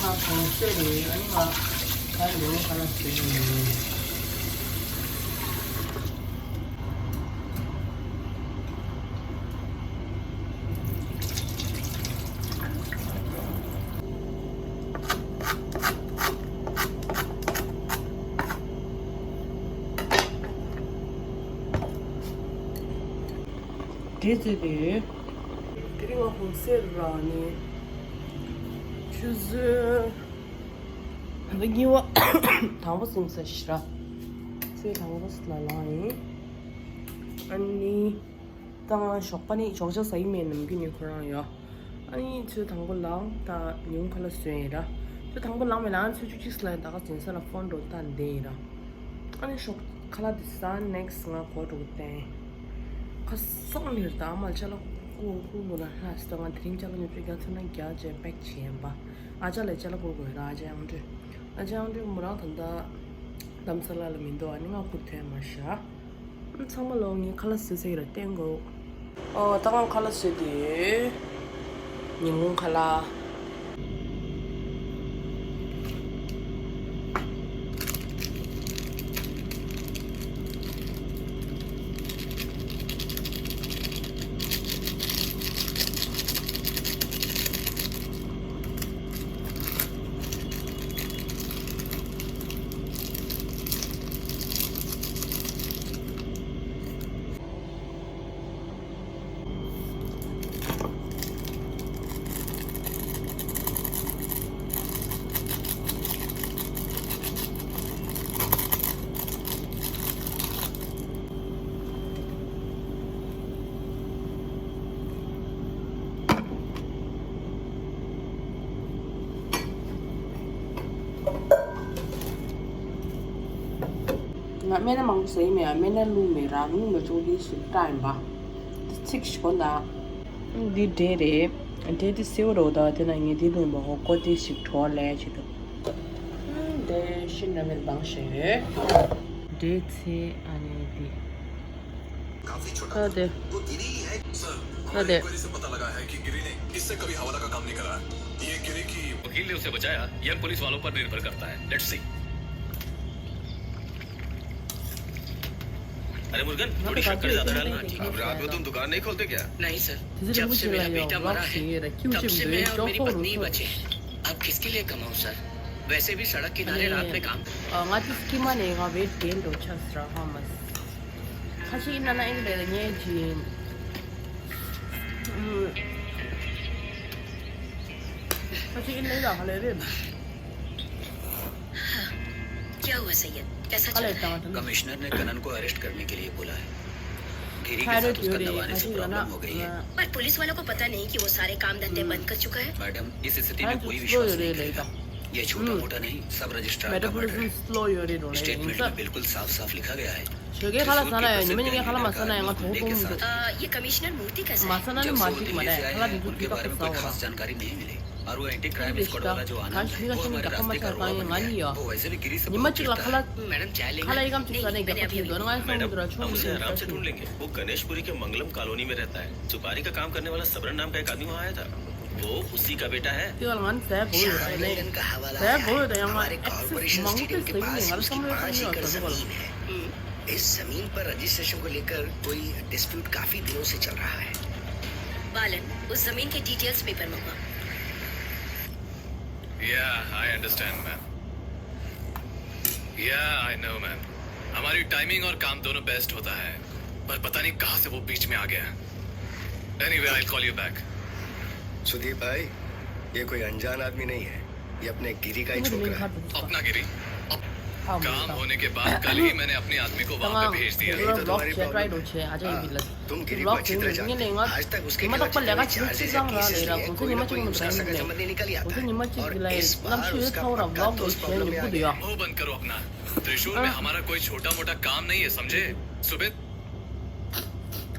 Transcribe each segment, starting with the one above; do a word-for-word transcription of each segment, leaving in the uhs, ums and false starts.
གོང་ཚད་རེད། ཨ་ནི་ང་ག་རེ་ལོ་ག་ལ་ཟེར་ནས། འབྲས་བཙོས་ཏེ་ཡོད། དེ་རིང་ང་གོང་ཚད་ར་ནི་ཆུ་ཚོད། ད་ལྟ་གཉིས་པ་དང་པོ་ཟིན་ས་ཞིག་ར། ཚོད་དང་པོ་ལ་ལངས་ཡིན། ཨ་ནི། ད་ང་ཞོགས་པ་ནི་ཞོགས་ཇ་ཟ་ཡི་མེད། ནམ་རྒྱུན་ནི་ཁོ་རང་ཡོད། ཨ་ནི་ཚོད་དང་པོ་ལངས། ད་ཉིན་ཁ་ལག་བཟོས་ཡིན་ར། ཚོད་དང་པོ་ལངས་མེད་ལ། ཨ་ནི་ཚོད་བཅུ་གཅིག་ལ་ད་ག་འཛིན་ས་ལ་ཕོན་འགྲོ་ལྟ་བསྡད་ཡིན་ར། ཨ་ནི་ཞོགས་ཁ་ལག་འདི་ཟ། ནེག་སི་ང་གོ་འགྲོ་གི་བསྟན། ཁ་སང་ནི་ར་ད་ཨ་མ་ལ་ཅ་ལག་ཁུ་ཁུ་མོ་ལ་ལྷ་སི་ད་ང་དེ་རིང་ཅ་ལག་ཉོ་ཚོད་རྒྱ་ཚོད་ན་རྒྱ་བྱས་པེག་བྱས་ཡིན་པ། ཨ་ཅག་ལ་ཅ་ལག་བསྐུར་དགོས་ར། ཨ་ཅག་དབྱངས་སྒྲོན། ཨ་ཅག་དབྱངས་སྒྲོན་མོ་རང་ད་ལྟ་རྡ་རམ་ས་ལ་ལ་མི་འདུག་ཨ་ནི་ང་བསྐུར་ཐོན་མ་ཤག་ཚང་མ་ལོ་ངས་ཁ་ལག་བཟོས་ཟེར་གྱི་ར་བསྟན་དགོས། ཨོ་ད་ང་ཁ་ལག་བཟོས་ཏེ་ཡོད། ཉིན་གུང་ཁ་ལག་ང་སྨན་སྣ་མང་པོ་ཟ་ཡི་མེད། ཨ་སྨན་སྣ་བླུགས་མེད་ར། བླུགས་མེད་ཆོག་དེ་ཞིག་བཀྲ་ཡིན་པ། དེ་ཚིག་ཞིག་གོ་ན། འདི་འབྲས་རེད། འབྲས་དེ་སེའུ་རོ་ད་དེ་ན་ངས་དེ་བླུགས་པ་ཧོ་ཀོ་དེ་ཞིག་བྲོ་ལས་བྱེད་དུ། དེ་ཤིན་ར་མེར་བང་ཞེ། འབྲས་ཚེ་ཨ་ནི་དེ། काफी छोटा हाँ दे। वो गिरी ही है। सर, हाँ हमारे दे। इंक्वायरी से पता लगा है कि गिरी ने इससे कभी हवाला का काम नहीं करा है। ये गिरी की वकील ने उसे बचाया, यंग पुलिस वालों पर निर्भर करता है। Let's see. अरे मुर्गन, थोड़ी शक्कर ज्यादा डालना, ठीक है? अब रात में तुम दुकान नहीं खोलते क्या? नहीं सर, जब से मेरा बेटा मरा है, तब से मैं और मेरी पत्नी ही बचे हैं। अब किसके लिए कमाऊं सर? वैसे भी सड़क किनारे रात में काम। ང་ཚོ་སྐྱིད་མ་ནས་ང་ཝེཊ་གེན་འགྲོ་ཆགས་སི་ར་ཧ་མ་སི། ཁ་ཤས་ཨིན་ན་ན་ཨིན་རེད་ངས་ཅིན། ཁ་ཤས་ཨིན་ལེ་ད་ཧ་ལེ་རེད། क्या हुआ सैयद? कैसा चल रहा है? कमिश्नर ने कनन को अरेस्ट करने के लिए बोला है। गिरी के साथ उसका दबाने से प्रॉब्लम हो गई है। पर पुलिस वालों को पता नहीं कि वो सारे काम धंधे बंद कर चुका है। मैडम, इस स्थिति में कोई विश्वास नहीं करेगा। ये छोटा मोटा नहीं, सब रजिस्ट्रार का मर्डर है। स्टेटमेंट में बिल्कुल साफ साफ लिखा गया है। ཁ་ལག་ཟ་ན་ཡང་ཉི་མ་གཉིས་ཀ་ཁ་ལག་མ་ཟ་ན་ཡང་ང་གྲོད་ཁོག་ཕོག་མི་འདུག་ཨ། ये कमिश्नर मूर्ति कैसा है? जब से वो दिल्ली से आए हैं, उनके बारे में कोई खास जानकारी नहीं मिली। और वो एंटी क्राइम स्क्वाड वाला जो आनंद है, वो हमारे रास्ते का रुआ बन गया है। वो वैसे भी गिरी से बहुत चिढ़ता है। मैडम, चाय लेंगे? नहीं, मैंने अभी अभी। मैडम, हम उसे आराम से ढूंढ लेंगे। वो गणेशपुरी के मंगलम कॉलोनी में रहता है। सुपारी का काम करने वाला सबरन नाम का एक आदमी वहाँ आया था। वो उसी का बेटा है। शाह लंदन का हवाला है। हमारे कॉरपोरेशन स्टेडियम के पास उसकी पाँच एकड़ जमीन है। इस जमीन पर रजिस्ट्रेशन को लेकर कोई डिस्प्यूट काफी दिनों से चल रहा है। बालन, उस जमीन के डिटेल्स पेपर मंगवा। Yeah, I understand, ma'am. Yeah, I know, ma'am. हमारी टाइमिंग और काम दोनों बेस्ट होता है, पर पता नहीं कहाँ से वो बीच में आ गया। Anyway, I'll call you back. Sudeep भाई, ये कोई अनजान आदमी नहीं है। ये अपने गिरी का ही छोकरा है। अपना गिरी? अब काम होने के बाद कल ही मैंने अपने आदमी को वहाँ पे भेज दिया है। यही तो तुम्हारी प्रॉब्लम है। हाँ, तुम गिरी को अच्छी तरह जानते हो। आज तक उसके खिलाफ जितने भी चार्जेस या केसेस लिए हैं, कोई ना कोई उसका सगा संबंधी निकल ही आता है। और इस बार उसका पक्का दोस्त प्रॉब्लम में आ गया है। मुंह बंद करो अपना। त्रिशूल में हमारा कोई छोटा मोटा काम नहीं है, समझे? सुबित।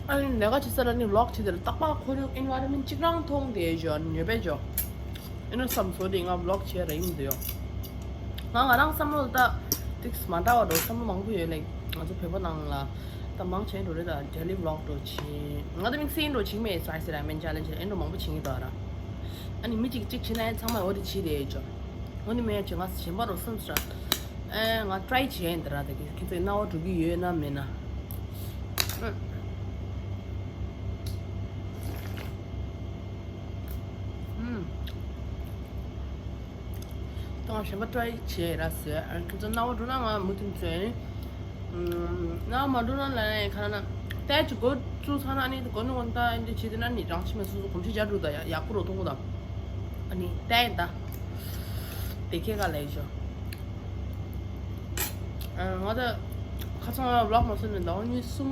ཨ་ནི་ལས་ཀ་བྱེད་ས་ལ་ནི་ཝི་ལོག་བྱེད་དེ་ལ་རྟག་པར་ཁོར་ཡུག་ཨེན་ཝའི་རོན་མེན་ཊི་གཅིག་རང་མཐོང་དེ་ཞོ་ཉོས་པས་ཞོ། ཨེ་ནོ་བསམ་སོ་དེ་ང་ཝི་ལོག་བྱེད་ར་ཡིན་དེ་ཡོ། ང་ང་རང་བསམ་བློ་ལ་ད་ཏིག་མ་འདྲ་བ་འགྲོ་བསམ་བློ་མང་པོ་ཡོད་ལེ། ང་ཚོ་བོད་པ་ནང་ལ་ད་མང་ཆེ་འགྲོ་རེད། ད་ཌེ་ལི་ཝི་ལོག་འགྲོ་བྱེད། ང་ད་དམིགས་བསལ་འགྲོ་བྱེད་མེད་སའི་སི་ར་མེན་ཅ་ལེན་ཇི་ཨེ་འགྲོ་མང་པོ་བྱེད་ངེས་ད་ར། ཨ་ནི་མི་གཅིག་གཅིག་བྱེད་ན་ཡང་ཚང་མ་འོ་དེ་བྱེད་དེ་ཞོ། འོ་ནི་མེད་ཅེས་ང་གཞན་པ་རོ་སེམས་སྲ། ཨེ་ང་ཊི་རའི་བྱས་ཡིན་ད་ར། ད་གི་ཁྱེད་ཚོས་རྣ་བ་འགྲོ་གི་ཡོད་ན་མེད་ན། ཨུམ། ད་ང་གཞན་པ་ཊི་རའི་བྱས་ར་ཟེར། ཨ་ཁྱེད་ཚོ་རྣ་བ་འགྲོ་ན་ང་མུ་མཐུད་བཟོས། ཨུམ། རྣ་བ་མ་འགྲོ་ན་ལ་ནས་ཁ་ན་ཏའི་ཅི་གོ་བཙུགས་ཚར་ན་ཨ་ནི་གོ་ནི་གོ་ནི་ད་ཨ་ནི་བྱེད་དེ་ན་ནི་རང་ཆི་མེད་སོ་སོ་གོམས་གཤིས་འཇགས་འགྲོ། ད་ཡག་པོ་རོ་མཐོང་གོ་ད། ཨ་ནི་ཏའི་ད། དེ་ཁྱེད་ཀ་ལས་ཤོ། ང་ད་ཁ་སང་ཝི་ལོག་མ་བཟོས་ནས་ཟླ་བ་གཉིས་གསུམ་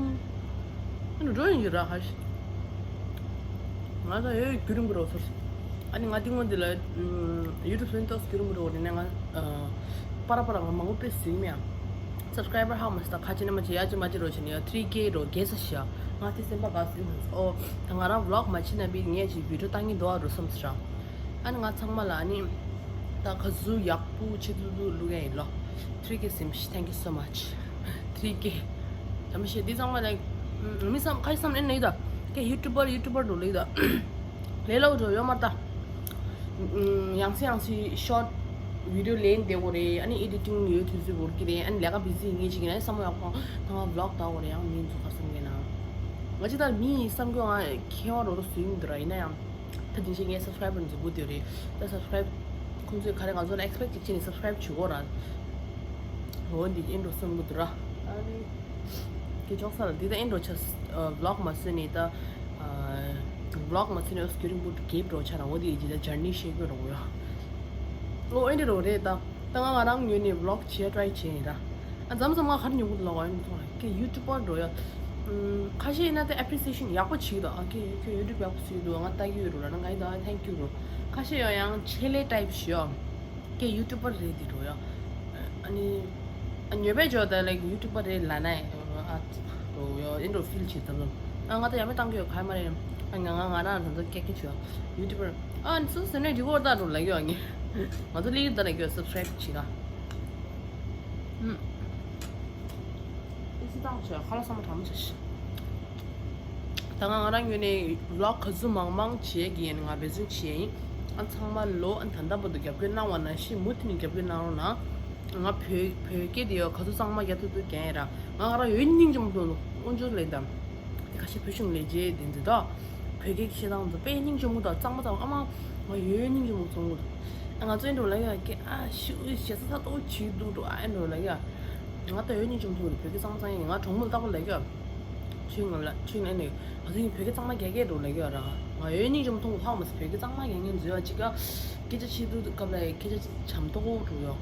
འགྲོ་ཡིན་གྱི་ར། ཧ་ཤི། ང་ད་ཡོད་རྒྱུན་རིང་པོ་རོ་ཚོར། ཨ་ནི་ང་དེ་སྔོན་དེ་ལ་ཡུ་ཊུབ་སུ་ཏོག་རྒྱུན་རིང་པོ་རོ་རེད་ནས་ང་པ་ར་པ་ར་ང་མང་པོ་དཔེ་བཟོས་མེད་ཨ། སབ་སི་ཀ་རའི་བར་ཧ་མ་སི་ད་ཁ་ཅི་ནས་མ་ཅི་ཡ་ཅི་མ་ཅི་རོ་ཆེ་ནས་ཡ་ཐི་རི་ཀེ་རོ་རྒྱས་ས་ཤ། ང་དེ་སེམས་པ་ག་སི་ཨོ་ད་ང་རང་ཝི་ལོག་མ་བྱེད་ན་བི་ངས་ཅི་བི་ཌིའོ་བཏང་གི་འདུག་ཨ་རོ་བསམ་སི་ར། ཨ་ནི་ང་ཚང་མ་ལ་ཨ་ནི་ད་ག་ཟུ་ཡག་པོ་ཆེ་ཏུ་ཏུ་ལུག་ཡ་ཡིན་ལོ། ཐི་རི་ཀེ་སིམ་ཤི། Thank you so much. ཐི་རི་ཀེ། ད་མི་ཤེས་འདི་ཚང་མ་ལ་མི་བསམ་ཁ་ཤས་བསམ་ནས་ནི་ད་ཀེ་ཡུ་ཊུ་བར་ཡུ་ཊུ་བར་འགྲོ་ལེ་ད་ལས་སླ་པོ་འགྲོ་ཡོད་མ་རེད་ད། ཡང་སེ་ཡང་སེ་ཤོར་ཊི་བི་ཌིའོ་ལེན་བསྡད་དགོས་རེད། ཨ་ནི་ཨེ་ཌི་ཊིང་ཡོད་དུས་ཚོད་འགོར་གི་རེད། ཨ་ནི་ལས་ཀ་བི་ཛི་ཡིན་ངེས་ཅིག་ཡིན་ན་བསམ་བློ་ཡག་པོ་ད་ང་ཝི་ལོག་ལྟ་དགོས་རེད། ཡང་མི་འཛུགས་ཁ་སང་གི་ན་ང་ཅི་ད་མི་ཡི་བསམ་རྒྱུ་ང་ཁྱེད་བ་རོ་རོ་བཟོས་ཡིན་འདུག་ར། ཡིན་ན་ཡང་། ད་དེང་ཞིག་ངའི་སབ་སི་ཀ་རའི་བར་འཛུགས་དགོས་དེ་རེད། ད་སབ་སི་ཀ་རའི་བར་ཁོང་ཚོས་ག་རེ་ང་ཚོ་ལ་ཨེག་སི་པེག་ཅིག་བྱས་ནས་སབ་སི་ཀ་རའི་བར་བྱེད་དགོས་ར། འོ་འདི་ཨིན་འགྲོ་བསམ་གི་འདུག་ར། ཨ་ནི་ཀྱི་ཅོག་ས་ལ་འདི་ད་ཨིན་འགྲོ་ཆ་ཝི་ལོག་མ་བཟོས་ནས་ད་ཝི་ལོག་མ་བཟོས་ནས་ཨོ་སྐྱོ་རིང་པོ་གེབ་འགྲོ་ཆ་ར། འོ་འདི་ཡི་ཇི་ད་ཇར་ནི་ཤེས་དགོས་ར་འོ་ཡ། འོ་ཨིན་འདྲ་རོ་རེད་ད། ད་ང་ང་རང་ངོས་ནས་ཝི་ལོག་བྱེད་ཊི་རའི་བྱས་ཡིན་ར། ཨ་མཚམས་མཚམས་ང་ག་རེ་ཉོ་གི་འདུག་ལབ་ཨ་ནི་མཐོང་ལ་ཀྱི་ཡུ་ཊུ་བར་འགྲོ་ཡ། ཁ་ཤས་ཡིན་ན་དེ་ཨེ་པི་རི་སི་ཨེ་ཤན་ཡག་པོ་བྱེད་ཀྱི་འདུག་ཨ་ཀྱི་ཁྱོད་ཡུ་ཊུབ་ཡག་པོ་བཟོས་འདུག་ང་ལྟ་གི་ཡོད་རུ་ལབ་ན་ང་ཡི་ད་ཐེང་ཀྱུ་རུ། ཁ་ཤས་ཡང་ཡང་ཆེད་ལས་ཊའིབ་ཞུ་ཡ། ཀྱི་ཡུ་ཊུ་བར་རེད་འདི་འགྲོ་ཡ། ཨ་ནི་ཨ་ཉོས་པའི་ཇོ་ད་ལའིག་ཡུ་ཊུ་བར་རེད་ལབ་ན་ཨ་འགྲོ་ཡ་ཨིན་འགྲོ་ཕིལ་བྱེད་ཙམ་ཙམ། ཨ་ང་ད་ཡ་མེད་བཏང་གི་ཡོད་ག་ཡ་མ་རེད། ཨ་ང་ང་ང་རང་ད་ཚོ་ཀྱེ་ཀྱེ་བྱོས་ཡུ་ཊུ་བར། ཨ་ནི་སུ་ཟེར་ནས་འགྲིག་གོ་ད་འགྲོ་ལབ་ཡོད་ཨ་ངས། ང་ཚོ་ལི་ད་ལ་གི་སབ་སི་ཀ་རའིབ་བྱེད་ག་ཨུམ། ཨི་སི་བཏང་བྱས་ཁ་ལག་ཚང་མ་གྲང་མོ་བྱས་ཤི། ད་ང་ང་རང་ངོས་ནས་ཝི་ལོག་ག་ཚོད་མང་མང་བྱེད་ཀྱི་ཡིན་ང་འབད་བརྩོན་བྱེད་ཡིན། ཨ་ཚང་མ་ལོ་ཨ་ད་ལྟ་བར་དུ་རྒྱབ་སྐྱོར་གནང་བ་ནང་བཞིན་མུ་མཐུད་ནས་རྒྱབ་སྐྱོར་གནང་རོགས་གནང་། ང་བོད་བོད་སྐད་དེ་ཡོད་ག་ཚོད་གཙང་མ་རྒྱག་ཐུབ་ཐུབ་རྒྱག་ཡིན་ར། ང་ང་རང་ཡོད་སྙིང་རྗེ་མོ་མཐོང་འདུག་དཀོན་མཆོག་ལས་དང་། དེ་ཁ་ཤས་བོད་གཞུང་ལས་བྱེད་དེ་འདི་དག་བོད་སྐད་བཤད་སྟངས་འདི་དཔེ་སྙིང་རྗེ་མོ་དང་གཙང་མ་གཙང་མ། ཨ་མ་ང་ཡོད་སྙིང་རྗེ་མོ་མཐོང་གི་འདུག་ཨ་ང་ཚོ་ཨེ་འགྲོ་ལ་ཡ་ཀྱེ་ཨ་ཤི་ཨུ་ཞེ་ས་ས་ཏོག་བྱེད་འདུག་འགྲོ་ཨ་ཨེ་འགྲོ་ལ་ཡ། ང་ད་ཡོད་སྙིང་རྗེ་མོ་མཐོང་གི་འདུག་བོད་སྐད་གཙང་མ་གཙང་ཡིན་ང་གྲོགས་མོ་ལ་ལྟ་བུ་ལ་ཡ། ཆུ་ང་ལ་ཆུ་ང་ནི་ང་ཚོ་ཡིན་བོད་སྐད་གཙང་མ་རྒྱག་གི་འགྲོ་ལ་ཡ་ར། ང་ཡོད་སྙིང་རྗེ་མོ་མཐོང་གི་ཧ་མ་སི་བོད་སྐད་གཙང་མ་རྒྱག་ངན་འཛུལ་བ་ཅིག་ག་སྐད་ཆ་བཤད་དུས་སྐབས་ལ་སྐད་ཆ་བྱམས་ཐོག་འགྲོ་ཡ།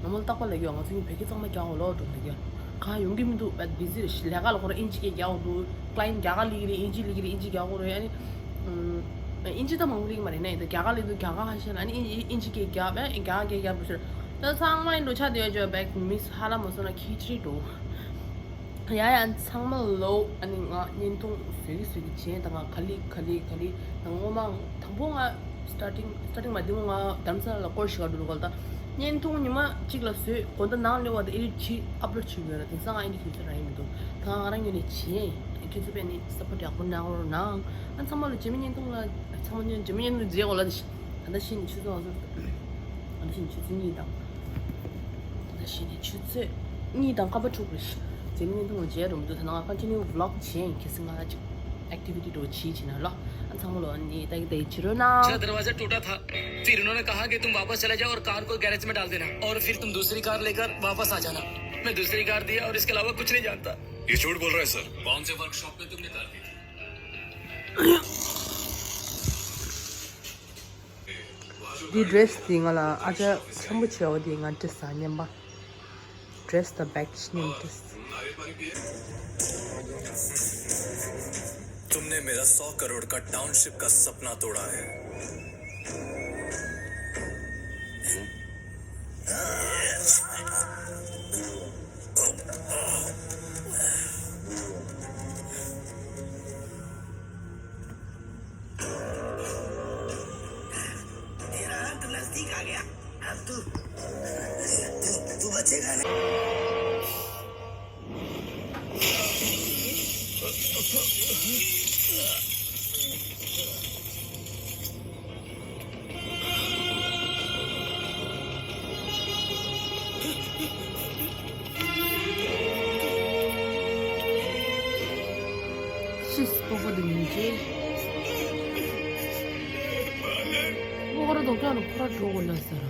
ང་མོ་ལ་ལྟ་བུ་ལ་ཡ་ང་ཚོ་ཡིན་བོད་སྐད་གཙང་མ་རྒྱག་འོ་ལོ་འགྲོ་ལ་ཡ། གང་ཡོང་གི་མི་འདུག་བད་བི་ཛི་རེད་ཤི་ལས་ཀ་ལ་ཁོ་ར་ཨིན་ཇི་སྐད་རྒྱག་འོ་འདུག་ཀ་ལ་ཡིན་རྒྱ་གར་ལི་གི་རེད་ཨིན་ཇི་ལི་གི་རེད་ཨིན་ཇི་རྒྱག་འོ་རེད་ཨ་ནི། ཨིན་ཇི་ད་མང་པོ་ལི་གི་མ་རེད་ནས་ད་རྒྱ་གར་ལི་འདུག་རྒྱ་གར་ཧ་ཤེ་ན་ཨ་ནི་ཨིན་ཇི་ཨིན་ཇི་སྐད་རྒྱག་བད་རྒྱ་གར་སྐད་རྒྱག་འགྲོ་ཤི་རེད། ད་ཚང་མ་ཡིན་འགྲོ་ཆ་དེ་ཡོད་ཅོ་བད་མི་ཧ་ལ་མ་སོང་ན་ཁྱི་ཁྲི་འགྲོ། ཡ་ཡ་ཚང་མ་ལོ་ཨ་ནི་ང་བརྙན་ཐུང་བཟོས་ཀྱི་བཟོས་ཀྱི་བྱས་ད་ང་ག་ལི་ག་ལི་ག་ལི་ད་སྔོན་མ་དང་པོ་ང་སི་ཊར་ཊིང་སི་ཊར་ཊིང་མ་དེ་མོ་ང་དྷ་རམ་ས་ལ་ལ་སྐོར་ཞིག་ག་འགྲོ་ག་ལ་ད་བརྙན་ཐུང་ཉི་མ་གཅིག་ལ་བཟོས་དགོང་དག་ནང་སླེབས་པ་ད་ཨེ་ཌིཊ་བྱེད་ཨབ་ལོཌ་བྱེད་དགོས་ར། དེང་སང་ང་ཨེ་ཌིཊ་བྱེད་ས་རག་གི་མི་འདུག་ད་ང་རང་ངོས་ནས་བྱས་ཁྱེད་ཚོ་དཔེ་ནི་སབ་པོར་ཊ་ཡག་པོ་གནང་རོགས་གནང་། ཨ་ཚང་མ་ལོ་རྗེས་མའི་བརྙན་ཐུང་ལ་ཚང་མ་རྗེས་མའི་བརྙན་ཐུང་མཇལ་གོ་ལ་ད་ད་ལྟ་བཤད་ནས་ཆུ་ཚོད་ང་ཚོ། ད་ལྟ་བཤད་ནས་ཆུ་ཚོད་གཉིས་དང་། ད་ལྟ་བཤད་ནས་ཆུ་ཚོད་གཉིས་དང་སྐར་མ་དྲུག་རེད། རྗེས་མའི་བརྙན་ཐུང་ལ་མཇལ་རོགས་མི་འདུག་ད་ང་ཀོན་ཊི་ནིའུ་ཝི་ལོག་བྱས་ཡིན། ཁྱེད་ཚོ་ང་ལ་ཅིག་ཨེག་ཊི་ཝི་ཊི་འགྲོ་བྱེད་བྱེད་ན་ལོ། ཨ་ཚང་མ་ལོ་ཨ་ནི་ད་གི་ད་གི་བྱེད་རོགས་གནང་། मेरा दरवाजा टूटा था। फिर उन्होंने कहा कि तुम वापस चले जाओ और कार को गैरेज में डाल देना और फिर तुम दूसरी कार लेकर वापस आ जाना। मैं दूसरी कार दिया और इसके अलावा कुछ नहीं जानता। ये झूठ बोल रहा है सर। कौन से वर्कशॉप में तुमने कार दी थी? འདི་ཌི་རེ་སི་འདི་ང་ལ་ཨ་ཅག་ཆེན་པོ་བྱས་པ་འདི་ང་ཌི་རེ་སི་ཨ་སྙམ་པ། ཌི་རེ་སི་དང་བེག་ཤི་ནིམ་ཌི་རེ་སི། तुमने मेरा सौ करोड़ का टाउनशिप का सपना तोड़ा है। तेरा अंत नजदीक आ गया। अब तू, तू, तू बचेगा नहीं। ཅིས་སྤོག་པ་དེ་མིན་ཅེ། སྤོག་ར་དོ་ཀ་ནི་ཕོ་ར་འགྲོ་གོ་ལ་ཟེར།